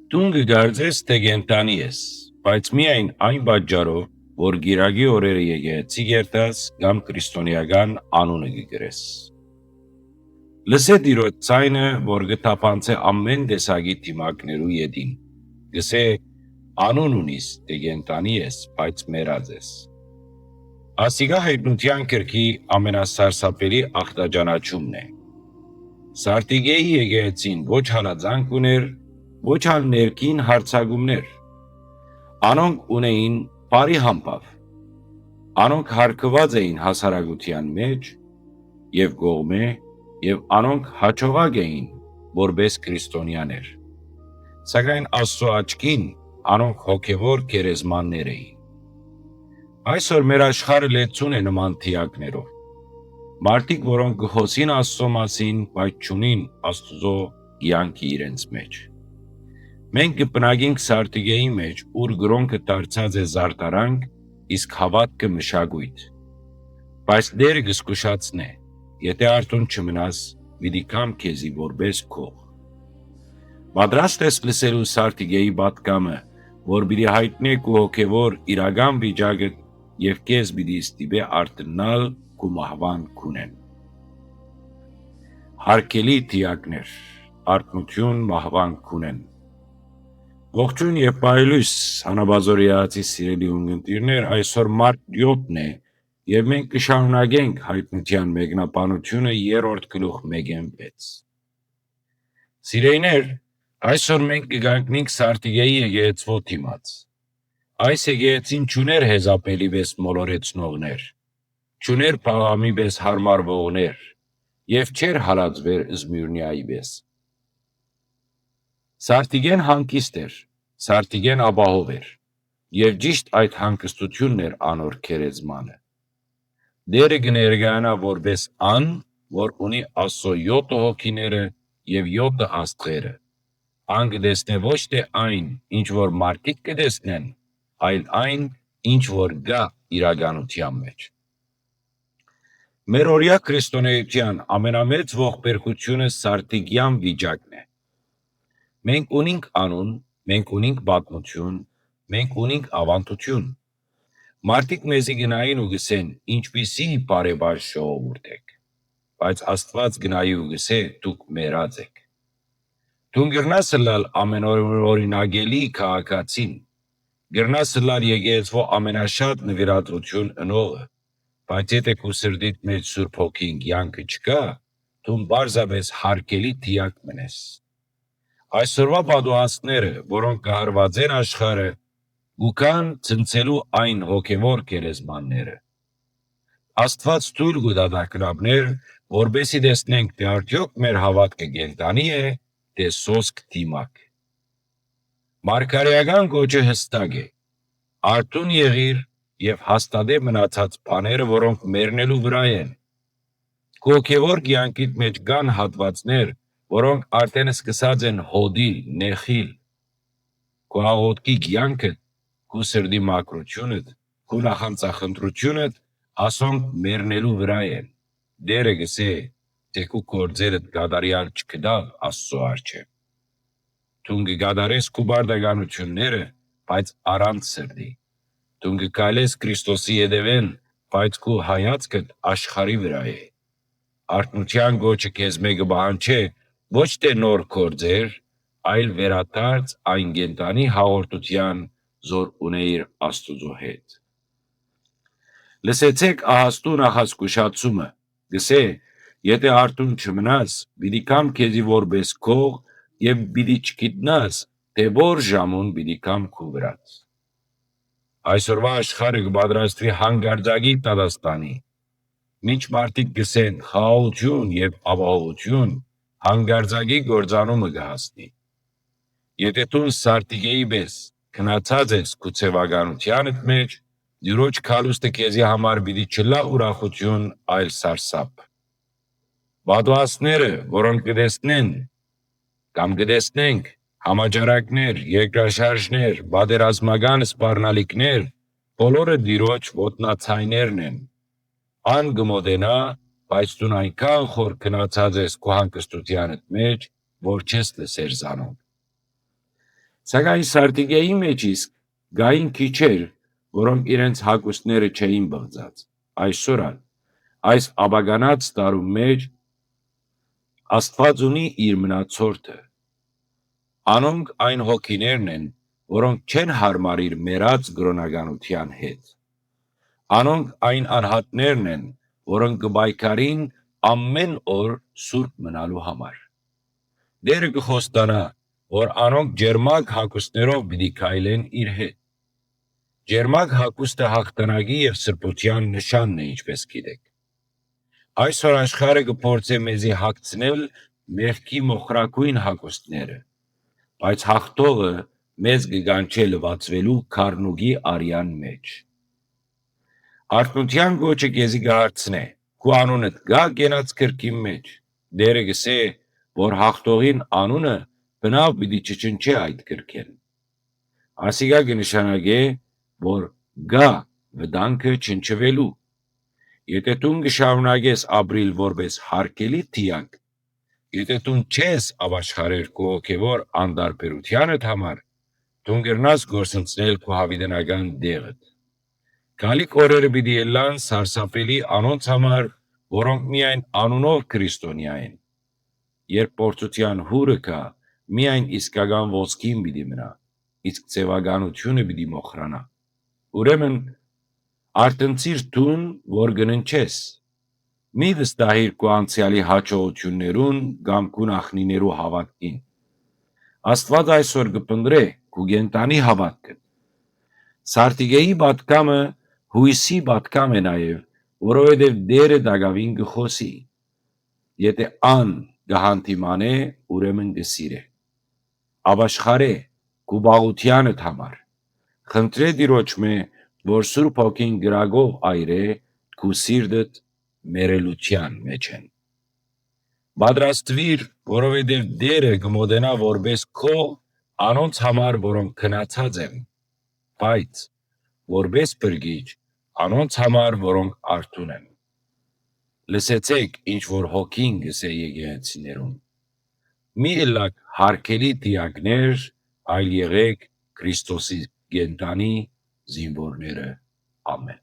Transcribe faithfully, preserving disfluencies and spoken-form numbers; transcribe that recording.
Դուն կը կարծես թէ կենդանի ես, բայց միայն այն պատճառով, որ կիրակի օրերը եկեղեցի կերտաս կամ քրիստոնէական անունը կը կրես։ Լսէ Տիրոջ ձայնը, որ կը թափանցէ ամէն տեսակի դիմակներու ետին։ Կ'ըսէ. «Անուն ունիս թէ կենդանի ես, բայց մեռած ես»։ Ասիկա Յայտնութեան գրքի ամենասարսափելի ախտաճանաչումն է։ Սարտիգէի եկեղեցին ոչ հալածանք ունէր, ոչ ալ ներքին յարձակումներ։ Անոնք ունէին բարի համբաւ։ Անոնք յարգուած էին հասարակութեան մէջ եւ կողմէ, եւ անոնք յաջողակ էին որպէս քրիստոնեաներ։ Սակայն Աստծո աչքին անոնք հոգեւոր գերեզմաններ էին։ Այսօր մեր աշխարհը լեցուն է նման դիակներով։ Մարդիկ, որոնք կը խօսին Աստծո մասին, բայց չունին Աստուծո կեանքը իրենց մէջ։ Մենք կը բնակենք Սարտիգէի մէջ, ուր կրօնքը դարձած է զարդարանք, իսկ հաւատքը մշակոյթ։ Բայց Տէրը կը զգուշացնէ. «Եթէ արթուն չմնաս, պիտի գամ քեզի որպէս գող»։ Պատրաստ ես լսելու Սարտիգէի պատգամը, որ պիտի յայտնէ քու հոգեվոր իրական վիճակը եւ քեզ պիտի ստիպէ արթննալ քու մահուան քունէն։ Հարգելի դիակներ, արթնություն մահուան քունէն։ Ողջոյն եւ բարի լոյս, Հանապազօրի Ահացի սիրելի ունգընտիրներ, այսօր մարտ յոթն է եւ մենք կը շարունակենք Յայտնութեան մեկնաբանութիւնը երրորդ գլուխ մէկէն վեց։ Սիրելիներ, այսօր մենք կը կանգնենք Սարտիգէի եկեղեցւոյ դիմաց։ Այս եկեղեցին չունէր Հեզապէլի պէս մոլորեցնողներ, չունէր Փաղամի պէս յարմարուողներ եւ չէր հալածուեր Զմիւրնիայի պէս։ Սարտիգէն հանգիստ էր, Սարտիգէն ապահով էր եւ ճիշդ այդ հանգստութիւնն էր անոր գերեզմանը։ Տէրը կը ներկայանայ որպէս ան, որ ունի Աստծո եօթը հոգիները եւ եօթը աստղերը։ Ան կը տեսնէ ոչ թէ այն, ինչ որ մարդիկ կը տեսնեն, այլ այն, ինչ որ կայ իրականութեան մէջ։ Մեր օրեայ քրիստոնէութեան ամենամեծ ողբերգութիւնը Սարտիգեան վիճակն է։ Մենք ունինք անուն, մենք ունինք պատմութիւն, մենք ունինք աւանդութիւն։ Մարդիկ մեզի կը նային ու կ'ըսեն. «Ինչպիսի բարեբազ ժողովուրդ էք»։ Բայց Աստուած կը նայի ու կ'ըսէ. «Դուք մեռած էք»։ Դուն կրնաս ըլլալ ամենօրինակելի քաղաքացին, կրնաս ըլլալ եկեղեցւոյ ամենաշատ նուիրատուութիւն ընողը, բայց եթէ քու սրտիդ մէջ Սուրբ Հոգին կեանքը չկայ, դուն պարզապէս յարգելի դիակ մըն ես։ Այսօրուայ պատուհանները, որոնք կը հարուածեն աշխարհը, կու գան ցնցելու այն հոգեվոր գերեզմանները։ Աստուած թոյլ կու տայ տագնապներ, որպէսզի տեսնենք թէ արդեօք մեր հաւատքը կենդանի՞ է, թէ սոսկ դիմակ։ Մարգարէական կոչը յստակ է. «Արթուն եղիր եւ հաստատէ մնացած բաները, որոնք մեռնելու վրայ են»։ Քու հոգեվոր կեանքիդ մէջ կան հատուածներ, որոնք արդէն սկսած են հոտիլ, նեղիլ։ Քու աղօթքի կեանքդ, քու սրտի մաքրութիւնդ, քու նախանձախնդրութիւնդ, ասոնք մեռնելու վրայ են։ Տէրը կ'ըսէ թէ քու գործերդ կատարեալ չկտաւ Աստուծոյ առջեւ։ Դուն կը կատարես քու պարտականութիւնները, բայց առանց սրտի։ Դուն կը քայլես Քրիստոսի ետեւէն, բայց քու հայացքդ աշխարհի վրայ է։ Արթնութեան կոչը քեզմէ կը պահանջէ ոչ թէ նոր գործեր, այլ վերադարձ այն կենդանի հաղորդութեան, զոր ունէիր Աստուծոյ հետ։ Լսեցէք ահաստու նախազգուշացումը, կ'ըսէ. «Եթէ արթուն չմնաս, պիտի գամ քեզի որպէս գող եւ պիտի չգիտնաս թէ որ ժամուն պիտի գամ քու վրադ»։ Այսօրուայ աշխարհը կը պատրաստուի հանկարծակի դատաստանի։ Մինչ մարդիկ կ'ըսեն խաղաղութիւն եւ ապահովութիւն, հանկարծակի կործանումը կը հասնի։ Եթէ դուն Սարտիգէի պէս քնացած ես քու ձեւականութեանդ մէջ, Տիրոջ գալուստը քեզի համար պիտի չըլլայ ուրախութիւն, այլ սարսափ։ Պատուհասները, որոնք կը տեսնեն կամ կը տեսնենք, համաճարակներ, երկրաշարժներ, պատերազմական սպառնալիքներ, բոլորը Տիրոջ ոտնաձայներն են։ Ան կը մօտենայ, բայց դուն այնքան խոր քնացած ես քու հանգստութեանդ մէջ, որ չես լսեր զանոնք։ Սակայն Սարտիգեի մէջ իսկ կային քիչեր, որոնք իրենց հագուստները չէին բղծած։ Այսօր ալ, այս աբականաց տարուն մէջ, Աստուած ունի իր մնացորդը։ Անոնք այն հոգիներն են, որոնք չեն յարմարիր մեռած կրօնականութեան հետ։ Անոնք այն անհատներն են, որոնք կը պայքարին ամէն օր սուրբ մնալու համար։ Տէրը կը խոստանայ, որ անոնք ճերմակ հագուստներով պիտի քայլեն իր հետ։ Ճերմակ հագուստը յաղթանակի եւ սրբութեան նշանն է, ինչպէս գիտէք։ Այսօր աշխարհը կը փորձէ մեզի հագցնել մեղքի մոխրագոյն հագուստները, բայց յաղթողը մեզ կը կանչէ լուացուելու գառնուկի արեան մէջ։ Արթնութեան կոչը քեզի կը հարցնէ. «Քու անունդ կա՞ կենաց գրքին մէջ»։ Տէրը կ'ըսէ, որ յաղթողին անունը բնաւ պիտի չչնչէ այդ գրքէն։ Ասիկա կը նշանակէ, որ կայ վտանգը չնչուելու։ Եթէ դուն կը շարունակես ապրիլ որպէս յարգելի դիակ, եթէ դուն չես ապաշխարեր քու հոգեւոր անտարբերութեանդ համար, դուն կրնաս կորսնցնել քու յաւիտենական տեղդ։ Գալիք օրերը պիտի ըլլան սարսափելի անոնց համար, որոնք միայն անունով քրիստոնեայ են։ Երբ փորձութեան յուրը գայ, միայն իսկական ոսկին պիտի մնայ, իսկ ձեւականութիւնը պիտի մոխրանայ։ Ուրեմն, արթնցիր դուն, որ կը ննջես։ Մի վստահիր քու անցեալի յաջողութիւններուն կամ քու նախնիներու հաւատքին։ Աստուած այսօր կը փնտռէ քու կենդանի հաւատքը։ Սարտիգեի պատգամը յոյսի պատգամ է նաեւ, որովհետեւ Տէրը տակաւին կը խօսի։ Եթէ ան կը հանդիմանէ, ուրեմն կը սիրէ։ Ապաշխարէ քու պաղութեանդ համար։ Խնդրէ Տիրոջմէ, որ Սուրբ Հոգին կրակով այրէ քու սիրտդ մեռելութեան մէջէն։ Պատրաստուիր, որովհետեւ Տէրը կը մօտենայ որպէս քո անոնց համար, որոնք քնացած են, բայց որպէս փրկիչ անոնց համար, որոնք արթուն են։ Լսեցէք, ինչ որ Հոգին կ'ըսէ եկեղեցիներուն. «Մի ըլլաք յարգելի դիակներ, այլ եղէք Քրիստոսի կենդանի զինուորները»։ Ամէն։